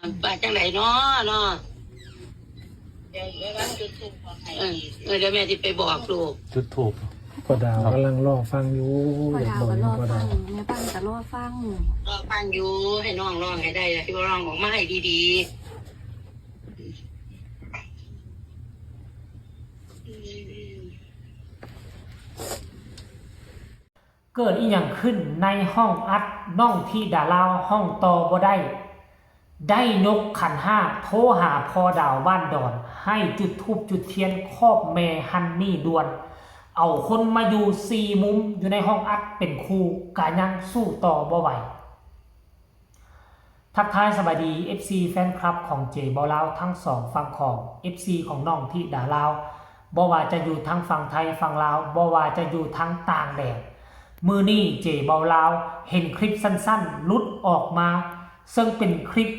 ວ່າຈັ່ງໃດເນາະ ເນາະ ດຽວແມ່ວ່າຈຸດທູບບອກໃຫ້ ເອີ ເອີ ດຽວແມ່ຊິໄປບອກລູກ ຈຸດທູບ ພໍ່ດາວກຳລັງລໍຟັງຢູ່ ພໍ່ດາວກໍລໍຟັງ ແມ່ບ້ານກໍລໍຟັງ ລໍຟັງຢູ່ ໃຫ້ນ້ອງຮ້ອງໃຫ້ໄດ້ ຊິຮ້ອງອອກມາໃຫ້ດີໆ ເກີດອີ່ຫຍັງຂຶ້ນໃນຫ້ອງອັດ? ນ້ອງທິດາລາວຮ້ອງຕໍ່ບໍ່ໄດ້ ໄດ້ຍົກຂັນຫ້າໂທຫາພໍ່ດາວບ້ານດອນ ໃຫ້ຈຸດທູບຈຸດທຽນຂອບແມ່ຮັນນີ້ດ່ວນ ເອົາຄົນມາຢູ່ສີ່ມຸມຢູ່ໃນຫ້ອງອັດເປັນຄູ່ ກະຍັງສູ້ຕໍ່ບໍ່ໄຫວ. ທັກທາຍສະບາຍດີ ເອັຟຊີ ແຟນຄລັບຂອງເຈເບົາລາວທັງສອງຝັ່ງຂອງ ເອັຟຊີ ຂອງນ້ອງທິດາລາວ ບໍ່ວ່າຈະຢູ່ທາງຝັ່ງໄທຝັ່ງລາວ ບໍ່ວ່າຈະຢູ່ທາງຕ່າງແດນ ມື້ນີ້ເຈເບົາລາວເຫັນຄລິບສັ້ນໆຫຼຸດອອກມາ ເຊິ່ງເປັນຄລິບ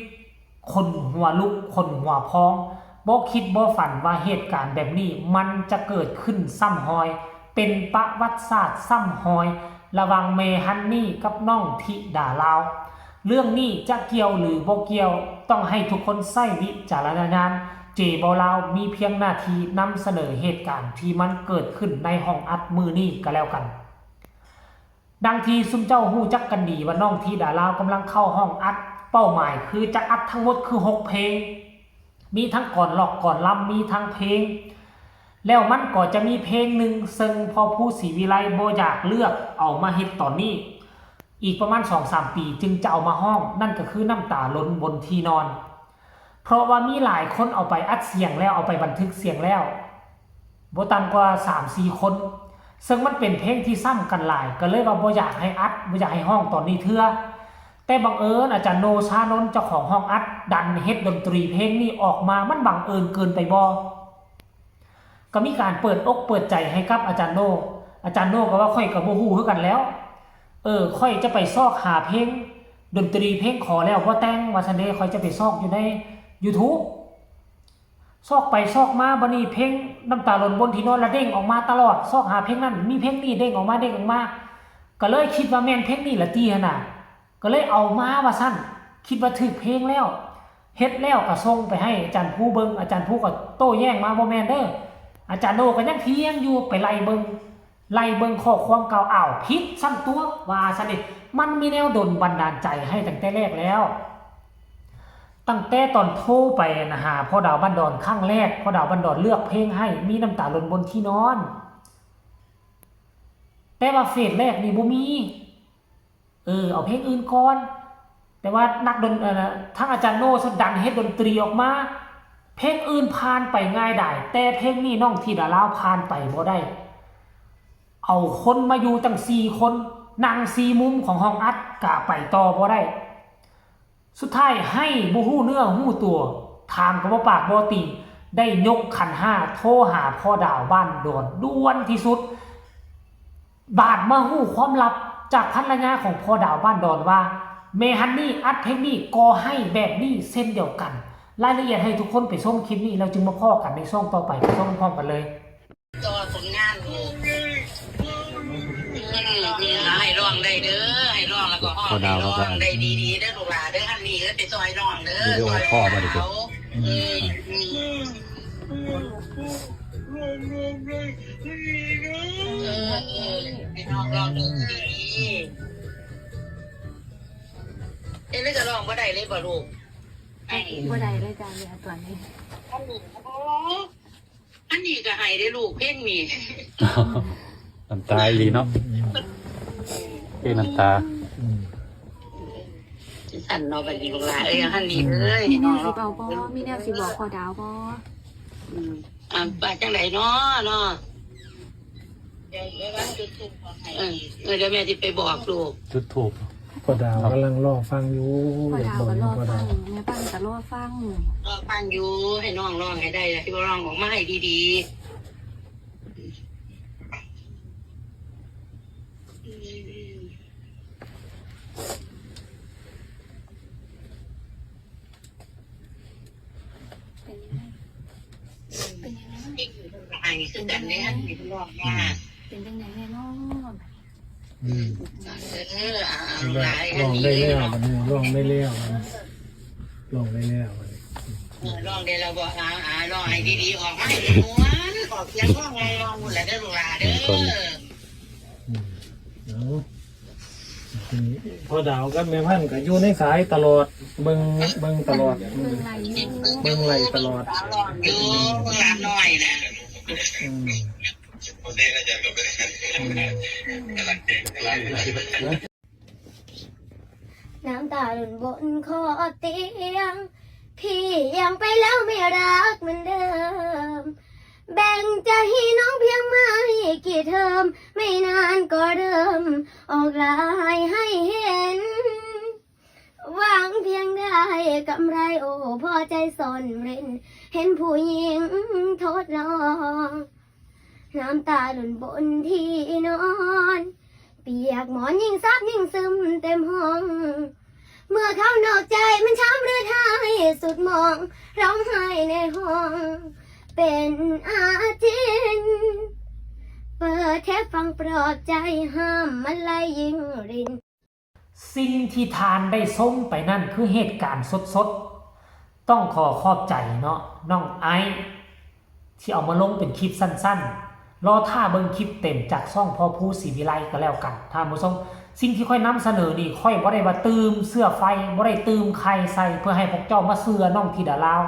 ຂົນຫົວລຸກຂົນຫົວພອງ ບໍ່ຄິດບໍ່ຝັນວ່າເຫດການແບບນີ້ມັນຈະເກີດຂຶ້ນຊ້ຳຮອຍ ເປັນປະຫວັດສາດຊ້ຳຮອຍ ລະຫວ່າງແມ່ຮັນນີ້ກັບນ້ອງທິດາລາວ. ເລື່ອງນີ້ຈະກ່ຽວຫຼືບໍ່ກ່ຽວ ຕ້ອງໃຫ້ທຸກຄົນໃຊ້ວິຈາລະນະຍານ. ເຈເບົາລາວມີພຽງໜ້າທີ່ນຳສະເໜີເຫດການທີ່ມັນເກີດຂຶ້ນໃນຫ້ອງອັດມື້ນີ້ກໍແລ້ວກັນ. ດັ່ງທີ່ຊຸມເຈົ້າຮູ້ຈັກກັນດີວ່ານ້ອງທິດາລາວກຳລັງເຂົ້າຫ້ອງອັດ ເປົ້າໝາຍຄືຈະອັດທັງໝົດຄືຫົກເພງ ມີທັງກອນລັອກກອນລຳ ມີທັງເພງ ແລ້ວມັນກໍຈະມີເພງໜຶ່ງ ເຊິ່ງພໍ່ພູສີວິໄລບໍ່ຢາກເລືອກເອົາມາເຮັດຕອນນີ້ ອີກປະມານສອງສາມປີຈຶ່ງຈະເອົາມາຮ້ອງ ນັ້ນກໍຄືນ້ຳຕາຫຼົ່ນບົນທີ່ນອນ ເພາະວ່າມີຫຼາຍຄົນເອົາໄປອັດສຽງແລ້ວ ເອົາໄປບັນທຶກສຽງແລ້ວ ບໍ່ຕ່ຳກວ່າສາມສີ່ຄົນ ເຊິ່ງມັນເປັນເພງທີ່ຊ້ຳກັນຫຼາຍ ກໍເລີຍວ່າບໍ່ຢາກໃຫ້ອັດ ບໍ່ຢາກໃຫ້ຮ້ອງຕອນນີ້ເທື່ອ ແຕ່ບັງເອີນອາຈານໂນ ຊານົນ ເຈົ້າຂອງຫ້ອງອັດ ດັນເຮັດດົນຕີເພງນີ້ອອກມາ ມັນບັງເອີນເກີນໄປບໍ່? ກໍມີການເປີດອົກເປີດໃຈໃຫ້ກັບອາຈານໂນ ອາຈານໂນກໍວ່າ ຂ້ອຍກໍບໍ່ຮູ້ຄືກັນແລ້ວ ເອີ ຂ້ອຍຈະໄປຊອກຫາເພງ ດົນຕີເພງຂໍແລ້ວບໍ່ແຕ່ງ ວ່າຊັ້ນເດ້ ຂ້ອຍຈະໄປຊອກຢູ່ໃນຢູທູບ ຊອກໄປຊອກມາ ບັດນີ້ເພງນ້ຳຕາຫຼົ່ນບົນທີ່ນອນລະເດ້ງອອກມາຕະຫຼອດ ຊອກຫາເພງນັ້ນ ມີເພງນີ້ເດ້ງອອກມາ ເດ້ງອອກມາ ກໍເລີຍຄິດວ່າແມ່ນເພງນີ້ລະຕິຫັ້ນນະ ກໍເລີຍເອົາມາວ່າຊັ້ນ ຄິດວ່າຖືກເພງແລ້ວ ເຮັດແລ້ວກໍສົ່ງໄປໃຫ້ອາຈານພູເບິ່ງ ອາຈານພູກໍໂຕ້ແຍ້ງມາ ບໍ່ແມ່ນເດີ ອາຈານໂນກໍຍັງຖຽງຢູ່ ໄປໄລ່ເບິ່ງ ໄລ່ເບິ່ງຂໍ້ຄວາມເກົ່າ ອ້າວ ຜິດຊ້ຳຕົວະ ວ່າຊັ້ນເດ ມັນມີແນວດົນບັນດານໃຈໃຫ້ຕັ້ງແຕ່ແລກແລ້ວ ຕັ້ງແຕ່ຕອນໂທໄປຫາພໍ່ດາວບ້ານດອນຄັ້ງແລກ ພໍ່ດາວບ້ານດອນເລືອກເພງໃຫ້ ມີນ້ຳຕາຫຼົ່ນບົນທີ່ນອນ ແຕ່ວ່າເຟສແລກນີ້ບໍ່ມີ ເອີ ເອົາເພງອື່ນກ່ອນ ແຕ່ວ່ານັກດົນ ເອີ ທາງອາຈານໂນສະດັນເຮັດດົນຕີອອກມາ ເພງອື່ນຜ່ານໄປງ່າຍດາຍ ແຕ່ເພງນີ້ນ້ອງທິດາລາວຜ່ານໄປບໍ່ໄດ້ ເອົາຄົນມາຢູ່ຕັ້ງສີ່ຄົນ ນັ່ງສີ່ມຸມຂອງຫ້ອງອັດ ກະໄປຕໍ່ບໍ່ໄດ້ ສຸດທ້າຍໃຫ້ບໍ່ຮູ້ເນື້ອຮູ້ຕົວ ຖາມກໍບໍ່ປາກບໍ່ຕີງ ໄດ້ຍົກຂັນຫ້າໂທຫາພໍ່ດາວບ້ານດອນດ່ວນທີ່ສຸດ ບາດມາຮູ້ຄວາມລັບຈາກພັນລະຍາຂອງພໍ່ດາວບ້ານດອນວ່າ ແມ່ຮັນນີ້ອັດເພງນີ້ກໍໃຫ້ແບບນີ້ເຊັ່ນດຽວກັນ ລາຍລະອຽດໃຫ້ທຸກຄົນໄປຊົມຄລິບນີ້ ແລ້ວຈຶ່ງມາພໍ້ກັນໃນຊ່ອງຕໍ່ໄປ ໄປຊົມພ້ອມກັນເລີຍ. ຕໍ່ຜົນງານລູກ ອືມ ໃຫ້ຮ້ອງໄດ້ເດີ ໃຫ້ຮ້ອງແລ້ວກໍຮ້ອງ ໃຫ້ຮ້ອງໄດ້ດີໆເດີລູກຫຼານເດີ ຮັນນີ້ເອີຍ ໄປຊ່ອຍນ້ອງເດີ ຊ່ອຍນ້ອງສາວ ອືມ ອືມ ເອີ ເອີ ໃຫ້ນ້ອງຮ້ອງໄດ້ດີໆ ເຮັດແລ້ວຈະຮ້ອງບໍ່ໄດ້ເລີຍບໍ່ລູກ? ບໍ່ໄດ້ເລີຍຈ້າ ເຫຼືອຕອນນີ້ ອັນນີ້ກໍໃຫ້ເດ້ລູກ ເພງນີ້ ນ້ຳຕາອີ່ຫຼີເນາະ ເພງນ້ຳຕາ ອືມ ຈັ່ງຊັ້ນເນາະ ບັດນີ້ລູກຫຼານເອີຍ ອັນນີ້ເອີຍ ມີແນວຊິເວົ້າບໍ່? ມີແນວຊິບອກພໍ່ດາວບໍ່? ອືມ ອ່າ ວ່າຈັ່ງໃດເນາະ ເນາະ? ເອີ ເອີ ດຽວແມ່ຊິໄປບອກລູກ ຈຸດທູບ ພໍ່ດາວກຳລັງລໍຟັງຢູ່ ພໍ່ດາວກໍລໍຟັງ ແມ່ບ້ານກໍລໍຟັງ ລໍຟັງຢູ່ ໃຫ້ນ້ອງຮ້ອງໃຫ້ໄດ້ ຊິຮ້ອງອອກມາໃຫ້ດີໆ ອືມ. ເປັນຍັງໄງ? ເປັນຍັງໄງ? ອືມ ເປັນຈັ່ງໃດແດ່ນ້ອ? ອືມ ເອີ ເອົາ ເອົາ ຮ້ອງໄດ້ແລ້ວ ບັດນີ້ຮ້ອງໄດ້ແລ້ວ ເປັ ຮ້ອງໄດ້ແລ້ວບັດນີ້ ເອີ ຮ້ອງໄດ້ແລ້ວບໍ່? ອາ ອາ ຮ້ອງໃຫ້ດີໆ ອອກມາໃຫ້ມ່ວນ ອອກສຽງຮ້ອງໄງ ຮ້ອງພຸ້ນລະເດີລູກຫຼາເດີ. ອືມ ເອົາ ພໍ່ດາວກັບແມ່ພັນກໍຢູ່ໃນສາຍຕະຫຼອດ ເບິ່ງ ເບິ່ງຕະຫຼອດ ເບິ່ງໄລ ເບິ່ງໄລຕະຫຼອດ ຢູ່ເບິ່ງຫຼານນ້ອຍນະ. ອືມ ອືມ น้ำตาหล่นบนขอบเตียง พี่ยังไปแล้วไม่รักเหมือนเดิม แบ่งใจให้น้องเพียงไม่กี่เทอม ไม่นานก็เริ่มออกลายให้เห็น หวังเพียงได้กำไร โอ้ พอใจซ่อนเร้น เห็นผู้หญิงทดลอง น้ำตาหล่นบนที่นอน เปียกหมอนยิ่งซับยิ่งซึมเต็มห้อง เมื่อเขานอกใจมันช้ำเลือดให้สุดหมอง ร้องไห้ในห้องเป็นอาทิตย์ เปิดเทปฟังปลอบใจ ห้ามมันไล่ยิ่งริน ສິ່ງທີ່ທ່ານໄດ້ຊົມໄປນັ້ນຄືເຫດການສົດໆ. ຕ້ອງຂໍຂອບໃຈເນາະ ນ້ອງໄອ ທີ່ເອົາມາລົງເປັນຄລິບສັ້ນໆ. ລໍຖ້າເບິ່ງຄລິບເຕັມຈາກຊ່ອງພໍ່ພູ ສີວິໄລ ກໍແລ້ວກັນທ່ານຜູ້ຊົມ. ສິ່ງທີ່ຂ້ອຍນຳສະເໜີນີ້ ຂ້ອຍບໍ່ໄດ້ວ່າຕື່ມເຊື້ອໄຟ ບໍ່ໄດ້ຕື່ມໄຂ່ໃສ່ ເພື່ອໃຫ້ພວກເຈົ້າມາເຊື່ອນ້ອງທິດາລາວ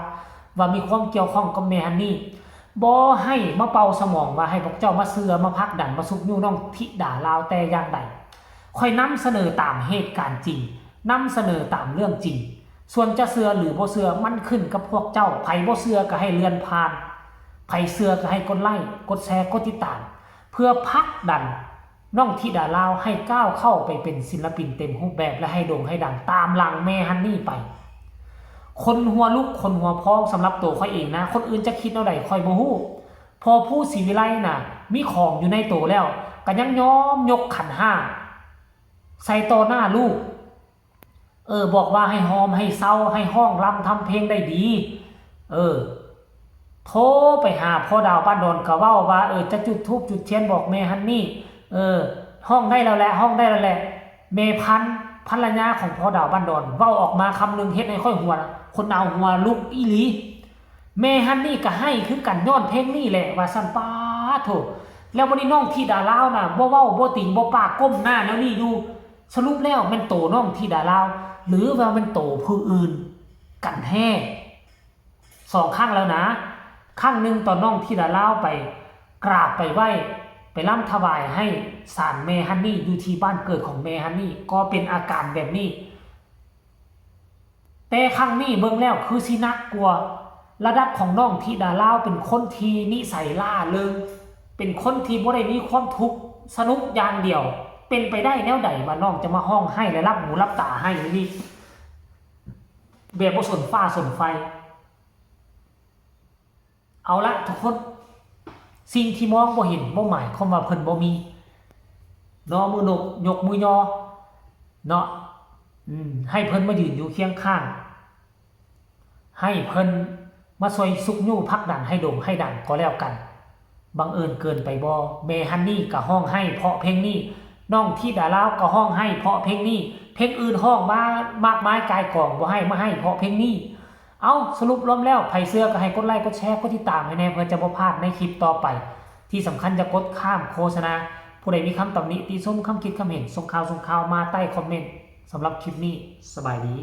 ວ່າມີຄວາມກ່ຽວຂ້ອງກັບແມ່ຮັນນີ້. ບໍ່ໃຫ້ມາເປົ່າສະໝອງວ່າໃຫ້ພວກເຈົ້າມາເຊື່ອ ມາຜັກດັນ ມາຊຸກຍູ້ນ້ອງທິດາລາວແຕ່ຢ່າງໃດ. ຂ້ອຍນຳສະເໜີຕາມເຫດການຈິງ, ນຳສະເໜີຕາມເລື່ອງຈິງ. ສ່ວນຈະເຊື່ອຫຼືບໍ່ເຊື່ອ ມັນຂຶ້ນກັບພວກເຈົ້າ. ໃຜບໍ່ເຊື່ອກໍໃຫ້ເລື່ອນຜ່ານ, ໃຜເຊື່ອກໍໃຫ້ກົດໄລ້, ກົດແຊ, ກົດຕິດຕາມ ເພື່ອຜັກດັນນ້ອງທິດາລາວໃຫ້ກ້າວເຂົ້າໄປເປັນສິນລະປິນເຕັມຮູບແບບ ແລະ ໃຫ້ໂດ່ງໃຫ້ດັງຕາມຫຼັງແມ່ຮັນນີ້ໄປ. ຂົນຫົວລຸກ, ຂົນຫົວພອງສຳລັບໂຕຂ້ອຍເອງນະ, ຄົນອື່ນຈະຄິດແນວໃດຂ້ອຍບໍ່ຮູ້. ພໍ່ພູ ສີວິໄລນະ ມີຂອງຢູ່ໃນໂຕແລ້ວ ກໍຍັງຍອມຍົກຂັນຫ້າໃສ່ຕໍ່ໜ້າລູກ. ເອີ ບອກວ່າໃຫ້ຫອມໃຫ້ເຊົາ ໃຫ້ຮ້ອງລຳທຳເພງໄດ້ດີ. ເອີ ໂທໄປຫາພໍ່ດາວບ້ານດອນ ກໍເວົ້າວ່າ ເອີ ຈະຈຸດທູບຈຸດທຽນບອກແມ່ຫັ້ນນີ້. ເອີ ຮ້ອງໄດ້ແລ້ວແຫຼະ ຮ້ອງໄດ້ແລ້ວແຫຼະ. ແມ່ພັນ ພັນລະຍາຂອງພໍ່ດາວບ້ານດອນ ເວົ້າອອກມາຄຳໜຶ່ງເຮັດໃຫ້ຂ້ອຍຫົວ ຂົນອາວຫົວລຸກອີ່ຫຼີ. ແມ່ຮັນນີ້ກໍໄຫ້ຄືກັນຍ້ອນເພງນີ້ແຫຼະ ວ່າຊັ້ນ. ປາໂທ້ ແລ້ວບັດນີ້ນ້ອງທິດາລາວນະ ບໍ່ເວົ້າບໍ່ຕີບໍ່ປາກ ກົ້ມໜ້າແນວນີ້ຢູ່. ສະຫຼຸບແລ້ວແມ່ນໂຕນ້ອງທິດາລາວ ຫຼືວ່າແມ່ນໂຕຜູ້ອື່ນກັນແທ້? ສອງຄັ້ງແລ້ວນະ. ຄັ້ງໜຶ່ງຕອນນ້ອງທິດາລາວໄປກາບໄປໄຫວ້ ໄປລຳຖວາຍໃຫ້ສານແມ່ຮັນນີ້ ຢູ່ທີ່ບ້ານເກີດຂອງແມ່ຮັນນີ້ ກໍເປັນອາການແບບນີ້. ແຕ່ຄັ້ງນີ້ເບິ່ງແລ້ວຄືຊິໜັກກວ່າ. ລະດັບຂອງນ້ອງທິດາລາວເປັນຄົນທີ່ນິໄສລ່າເລີງ, ເປັນຄົນທີ່ບໍ່ໄດ້ມີຄວາມທຸກ, ສະໜຸກຢ່າງດຽວ. ເປັນໄປໄດ້ແນວໃດວ່ານ້ອງຈະມາຮ້ອງໄຫ້ ແລະ ຫຼັບຫູຫຼັບຕາໄຫ້ຢູ່ນີ້ ແບບບໍ່ສົນຟ້າສົນໄຟ? ເອົາລະທຸກຄົນ, ສິ່ງທີ່ມອງບໍ່ເຫັນບໍ່ໝາຍຄວາມວ່າເພິ່ນບໍ່ມີເນາະ. ມືຍົກ ຍົກມືຍໍເນາະ, ອືມ ໃຫ້ເພິ່ນມາຢືນຢູ່ຄຽງຂ້າງເຮົາ, ໃຫ້ເພິ່ນມາຊ່ວຍຊຸກຍູ້ຜັກດັນໃຫ້ໂດ່ງໃຫ້ດັງກໍແລ້ວກັນ. ບັງເອີນເກີນໄປບໍ່? ແມ່ຮັນນີ້ກໍຮ້ອງໄຫ້ເພາະເພງນີ້, ນ້ອງທິດາລາວກໍຮ້ອງໄຫ້ເພາະເພງນີ້, ເພງອື່ນຮ້ອງມາມາກມາຍກາຍກອງ ບໍ່ໃຫ້ມາໄຫ້ເພາະເພງນີ້. ເອົ້າ ສະຫຼຸບລວມແລ້ວ ໃຜເຊື່ອກໍໃຫ້ກົດໄລ້ ກົດແຊ ກົດຕິດຕາມໃຫ້ແດ່ ເພື່ອຈະບໍ່ພາດໃນຄລິບຕໍ່ໄປ. ທີ່ສຳຄັນຢ່າກົດຂ້າມໂຄສະນາ. ຜູ້ໃດມີຄຳຕຳໜິຕິຊົມ ຄຳຄິດຄຳເຫັນ ສົ່ງຂ່າວ ສົ່ງຂ່າວມາໃຕ້ຄອມເມັນ. ສຳລັບຄລິບນີ້ ສະບາຍດີ.